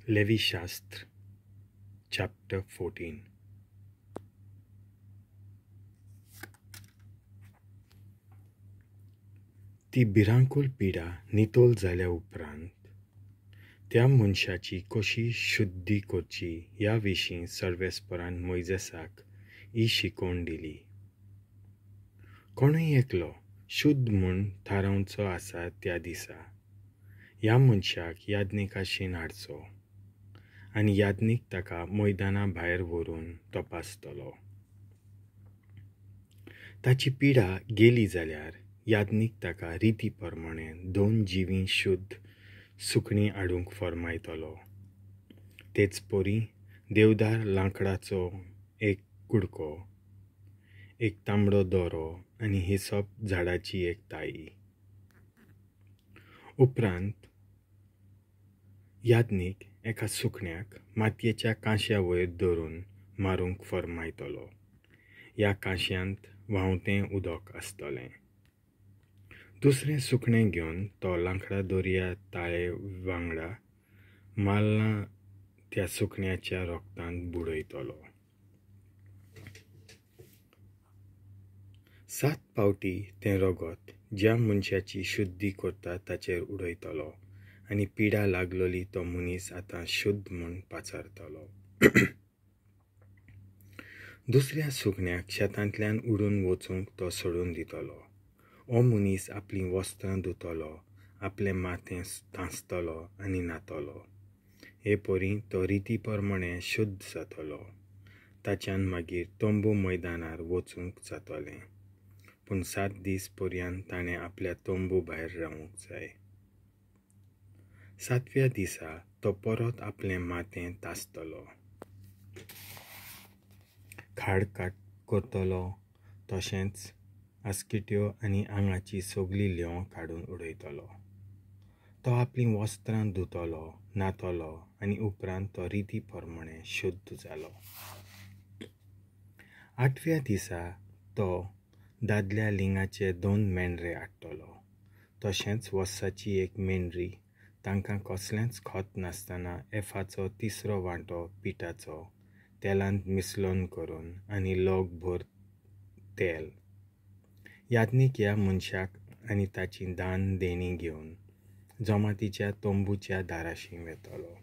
लेवीशास्त्र chapter 14. ती भिरांकूळ पिडा नितळ जाल्या उपरांत त्या मनशाची कशी शुद्धी करची ह्या विशीं सर्वेस्परान मोयजेसाक ही शिकवण दिली. कोणूय एकलो शुद्ध म्हूण थारावचो आसा त्या दिसा ह्या मनशाक याज्ञिकाशीन हाडचो आनी याज्ञीक ताका मैदाना भायर व्हरून तपासतलो. ताची पिडा गेली जाल्यार याज्ञीक ताका रिती प्रमाणे 2 जिवीं शुद्ध सुकणीं हाडूंक फर्मायतलो. तेच परी देवदार लांकडाचो एक कुडको, एक तांबडो दोरो आनी हिसप झाडाची एक ताई. उपरांत याज्ञीक एका सुकण्याक मातयेच्या कांश्या वयर धरून मारूंक फर्मायतलो. ह्या कांश्यांत व्हांवतें उदक आसतलें. दुसरें सुकणें घेवन तो लांकडा दोरया ताळे वांगडा मारलां त्या सुकण्याच्या रोगतांत बुडयतलो. 7 पावटी तें रगत ज्या मनशाची शुद्धी करता ताचेर उडयतलो आनी पिडा लागलोली तो मनीस आतां शुद्ध म्हूण पाचारतलो. दुसऱ्या सुकण्याक शेतांतल्यान उडून वचूंक तो सोडून दितलो. हो मनीस आपलीं वस्त्रां धुतलो, आपलें माथें तांसतलो आनी न्हातलो. हे परी तो रिती प्रमाणे शुद्ध जातलो. ताच्यान मागीर तंबू मैदानार वचूंक जातलें, पूण 7 दीस पर्यंत ताणें आपल्या तंबू भायर रावूंक जाय. 7व्या दिसा तो परत आपलें माथें तासतलो, खाड काट करतलो, तशेंच आस्किट्यो आनी आंगाची सगळी ल्हेंव काडून उडयतलो. तो आपलीं वस्त्रां धुतलो, न्हातलो आनी उपरांत तो रिती प्रमाणे शुद्ध जालो. 8व्या दिसा तो दादल्या लिंगाचे 2 मेंढरे हाडटलो, तशेंच वर्साची एक मेंढरी, तांकां कसलेंच खत नासतना एफाचो 3रो वांटो पिठाचो तेलांत मिसळून करून आनी लोग भर तेल. याज्ञीक ह्या मनशाक आनी ताची दान देणी घेवन जमातीच्या तंबूच्या दाराशी वेतलो.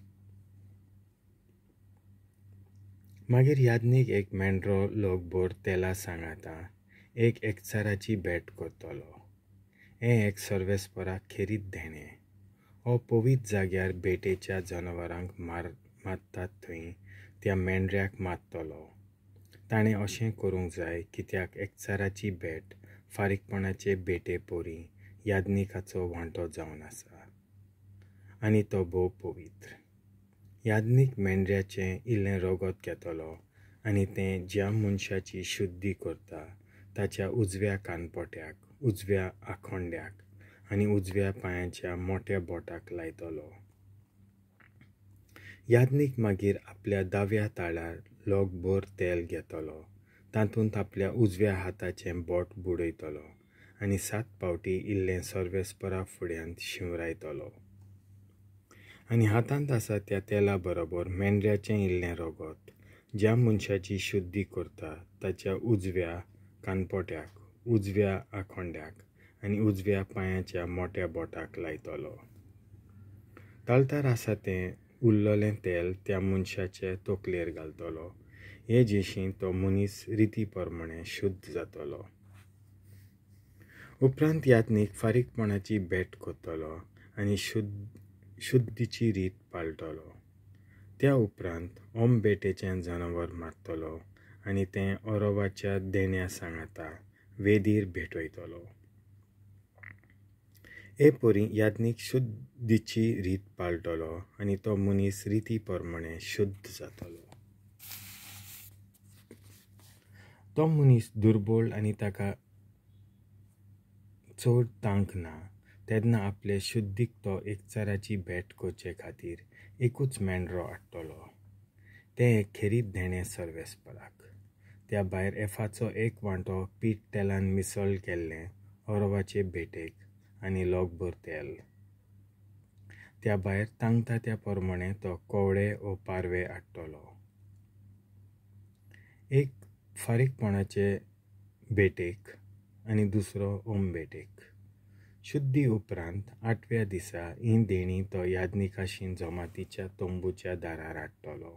मागीर याज्ञीक एक मेंढरो लोकभर तेला सांगाता एक एकचाराची भेट करतलो. हें एक सर्वेस्पराक खेरीत देणें. हो पवित्र जाग्यार भेटेच्या जनावरांक मारतात थंय त्या मेंढऱ्याक मारतलो. ताणें अशें करूंक जाय कित्याक एकचाराची भेट फारीकपणाचे भेटे परी याज्ञिकाचो वांटो जावन आसा आनी तो भोव पवित्र. याज्ञीक मेंढऱ्याचें इल्लें रगत घेतलो आनी तें ज्या मनशाची शुद्धी करता ताच्या उजव्या कानपोट्याक, उजव्या आखोंड्याक आनी उजव्या पांयाच्या मोठ्या बोटाक लायतलो. याज्ञीक मागीर आपल्या दाव्या ताळार लोकभर तेल घेतलो, तातूंत आपल्या उजव्या हाताचें बोट बुडयतलो आनी 7 पावटी इल्लें सर्वेस्परा फुड्यांत शिंवरायतलो आनी हातांत आसा त्या तेला बरोबर मेंढऱ्याचें इल्लें रगत ज्या मनशाची शुद्धी करता ताच्या उजव्या कानपोट्याक, उजव्या आखोंड्याक आनी उजव्या पांयाच्या मोठ्या बोटाक लायतलो. तळतार आसा तें उरलेलें तेल त्या मनशाचे तकलेर घालतलो. हे जिशीं तो मनीस रिती प्रमाणे शुद्ध जातलो. उपरांत याज्ञीक फारीकपणाची भेट करतलो आनी शुद्धीची रीत पाळटलो. त्या उपरांत ओम भेटेचें जनावर मारतलो आनी तें ओरोवाच्या देण्या सांगाता वेदीर भेटयतलो. हे परी याज्ञीक शुद्धीची रीत पाळटलो आनी तो मनीस रिती प्रमाणे शुद्ध जातलो. तो मनीस दुर्बळ आनी ताका चड तांक ना तेन्ना आपले शुद्धीक तो एकचाराची भेट करचे खातीर एकूच मेंढरो हाडटलो. तें एक खेरीत देणें सर्वेस्पराक. त्या भायर एफाचो 1 वांटो पीठ तेलान मिसळ केल्लें ओरोवाचे भेटेक आनी लोकभर तेल. त्या भायर तांगता त्या प्रमाणे तो कोवळे वो पारवे हाडटलो. एक फारीकपणाचे भेटेक आनी दुसरो ओम भेटेक. शुद्धी उपरांत 8व्या दिसा ही देणी तो याज्ञिकाशी जमातीच्या तंबूच्या दारार हाडटलो.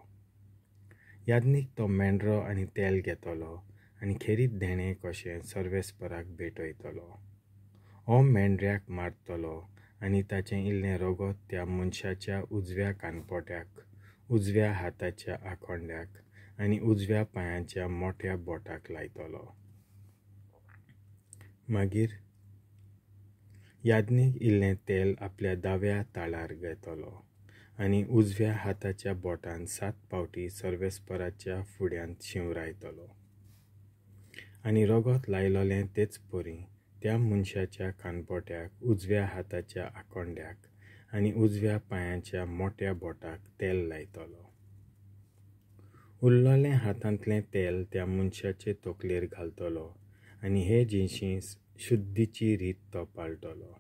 याज्ञीक तो मेंढरो आनी तेल घेतलो आनी खेरीत देणें कशें सर्वेस्पराक भेटयतलो. हो मेंढऱ्याक मारतलो आनी ताचें इल्लें रगत त्या मनशाच्या उजव्या कानपोट्याक, उजव्या हाताच्या आखोंड्याक आनी उजव्या पांयाच्या मोठ्या बोटाक लायतलो. मागीर याज्ञीक इल्लें तेल आपल्या दाव्या ताळार घेतलो आनी उजव्या हाताच्या बोटान 7 फावटी सर्वेस्पराच्या फुड्यांत शिंवरायतलो आनी रगत लायलोलें तेच परी त्या मनशाच्या कानपोट्याक, उजव्या हाताच्या आकोंड्याक आनी उजव्या पांयाच्या मोठ्या बोटाक तेल लायतलो. उरलेलें हातांतलें तेल त्या मनशाचे तकलेर घालतलो आनी हे जिनशी शुद्धीची रीत तो पाळटलो.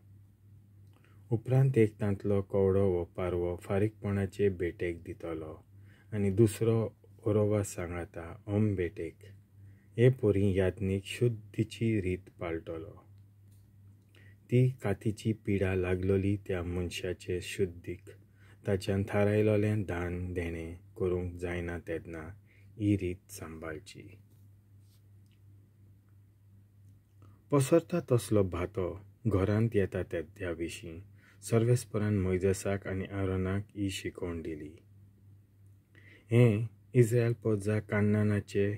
उपरांत एक तांतलो कवडो वो पारवो फारीकपणाचे भेटेक दितलो आनी दुसरो ओरोवा सांगाता ओम भेटेक. हे परी याज्ञीक शुद्धीची रीत पाळटलो. ती कातीची पिडा लागलोली त्या मनशाचे शुद्धीक ताच्यान थारायलोलें दान देणें करूंक जायना तेन्ना ही रीत सांबाळची. पसरता तसलो भातो घरांत येता त्या विशीं सर्वेस्परान मोयजेसाक आनी आरोनाक ही शिकवण दिली. हें इस्रायल पोजा कान्नानाचे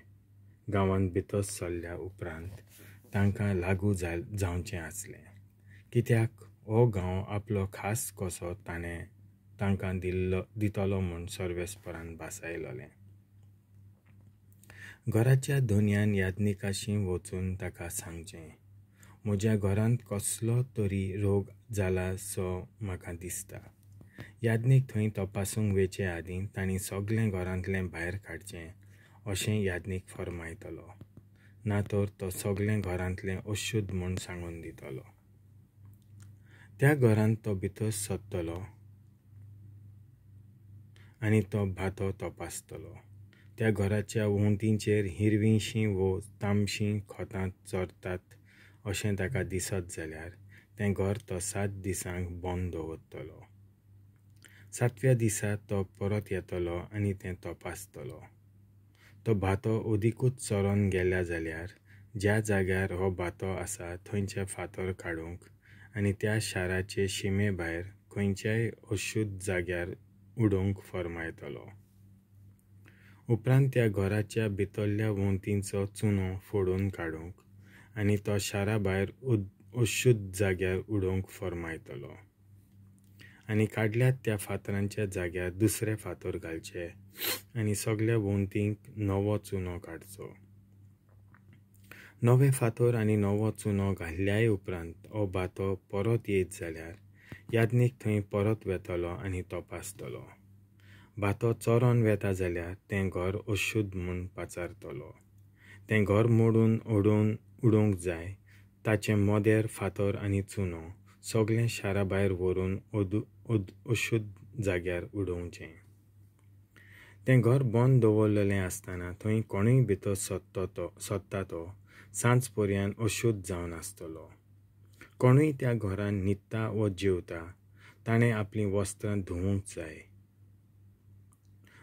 गांवांत भितर सरल्या उपरांत तांकां लागू जावचें आसलें, कित्याक हो गांव आपलो खास कसो ताणें तांकां दितलो म्हूण सर्वेस्परान भासायलोलें. घराच्या धनयान याज्ञिकाशी वचून ताका सांगचें, म्हज्या घरांत कसलो तरी रोग जाला सो म्हाका दिसता. याज्ञीक थंय तपासूंक वेचे आदीं तांणी सगळें घरांतलें भायर काडचें अशें याज्ञीक फर्मायतलो, ना तर तो सगळें घरांतलें अशुद्ध म्हूण सांगून दितलो. त्या घरांत तो भितर सरतलो आनी तो भातो तपासतलो. त्या घराच्या वण्टींचेर हिरवींशीं वो तांबशीं खोतां चरतात अशें ताका दिसत जाल्यार तें घर तो 7 दिसांक बंद दवरतलो. 7व्या दिसा तो परत येतलो आनी तें तपासतलो. तो भातो अदिकूच चरोन गेल्या जाल्यार ज्या जाग्यार हो भातो आसा थंयचे फातर काडूंक आनी त्या शाराचे शिमे भायर खंयच्याय अशुद्ध जाग्यार उडोवंक फर्मायतलो. उपरांत त्या घराच्या भितरल्या वण्टींचो चुनो फोडून काडूंक आनी तो शारा भायर अशुद्ध जाग्यार उडोवंक फर्मायतलो आनी काडल्यात त्या फातरांच्या जाग्यार दुसरे फातर घालचे आनी सगल्या वण्टींक नवो चुनो काडचो. नवे फातर आनी नवो चुनो घाल्ल्याय उपरांत हो भातो परत येत जाल्यार याज्ञीक थंय परत वेतलो आनी तपासतलो. भातो चरोन वेता जाल्यार तें घर अशुद्ध म्हूण पाचारतलो. तें घर मोडून उडोवंक जाय. ताचें मोदेर, फातर आनी चुनो सगळें शारा भायर व्हरून अशुद्ध जाग्यार उडोवचें. तें घर बंद दवरलेलें आसतना थंय कोणूय भितर सरता तो सांज पर्यान अशुद्ध जावन आसतलो. कोणूय त्या घरान न्हिदता वो जेवता ताणें आपलीं वस्त्रां धुवूंक जाय.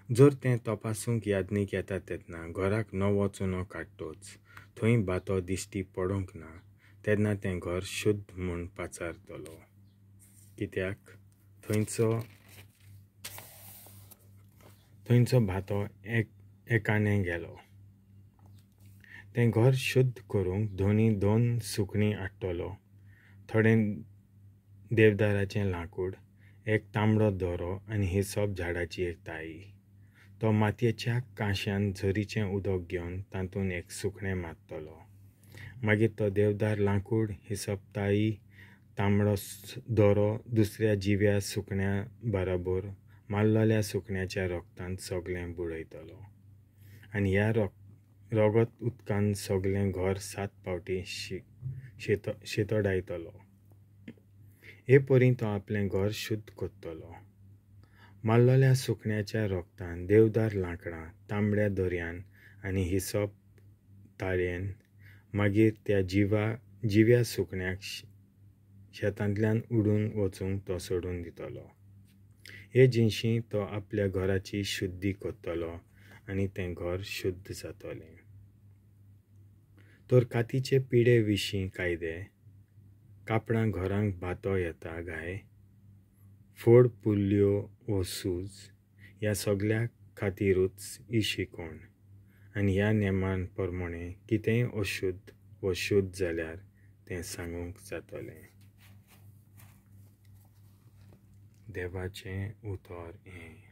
जर तें तपासूंक याज्ञीक येता तेन्ना घराक नवो चुनो काडटोच थंय भातो दिश्टी पडूंक ना तेन्ना तें घर शुद्ध म्हूण पाचारतलो, कित्याक थंयचो भातो एकाने गेलो. तें घर शुद्ध करूंक धनी 2 सुकणीं हाडटलो, थोडें देवदाराचें लांकूड, एक तांबडो दोरो आनी हिसप झाडाची एक ताळी. तो मातयेच्या कांश्यान झरीचें उदक घेवन तातूंत एक सुकणें मारतलो. मागीर तो देवदार लांकूड, हिसप ताळी, तांबडो दोरो दुसऱ्या जिव्या सुकण्या बराबर मारलेल्या सुकण्याच्या रगतान सगळें बुडयतलो आनी ह्या रगत उदकान सगळें घर 7 फावटी शेतोडायतलो. हे परीं तो आपलें घर शुद्ध करतलो. मारलेल्या सुकण्याच्या रोगतान, देवदार लांकडां, तांबड्या दोरयान आनी हिसप ताळयेन मागीर त्या जिव्या सुकण्याक शेतांतल्यान उडून वचूंक तो सोडून दितलो. हे जिनशी तो आपल्या घराची शुद्धी करतलो आनी तें घर शुद्ध जातलें. तर कातीचे पिडे विशीं कायदे, कापडां घरांक भातो येता गाय, फोड पुल्ल्यो वो सूज ह्या सगल्या खातीरूच ही शिकवण आनी ह्या नेमान प्रमाणें कितेंय अशुद्ध वो शुद्ध जाल्यार तें सांगूंक जातलें. देवाचें उतर हें.